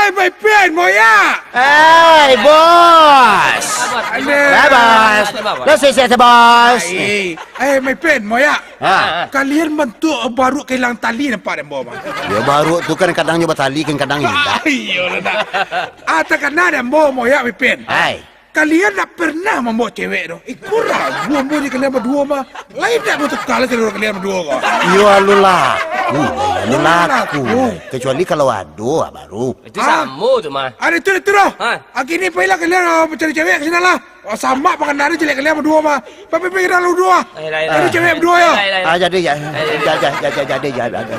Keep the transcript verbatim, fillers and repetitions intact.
Eh, Mai Pen, Moyak. Hei, bos. Alah. Bos. Lo sukses, bos. Eh, eh, Mai Pen, Moyak. Ha. Kalian bantuak baruak kahilangan tali nampak dek ambo, Bang. Yo, baruak tu kan kadang nyo batali, kan kadang indak. Ah, iyo lah, dak. Ah, takana dek ambo, Moyak, Mai Pen. Hai. Kalian ndak pernah mambaok cewek doh. Iko ragu ambo di kalian baduo mah. Lain ndak ambo takah lah kalian baduo ko. Iyo, alun laku, alun laku. Kecuali kalau ado, ah, baru. Itu samo tu mah. Ah, itu, itu doh. Ha. Ah, kini pailah kalian, ah, cari cewek ka sinan lah. Ah, samak pakana caliak kalian baduo mah. Pai, pai, pai, kalian baduo ah. Cari cewek baduo yo. Ah, jadi, ya. Jadi, jadi, jadi, jadi, jadi.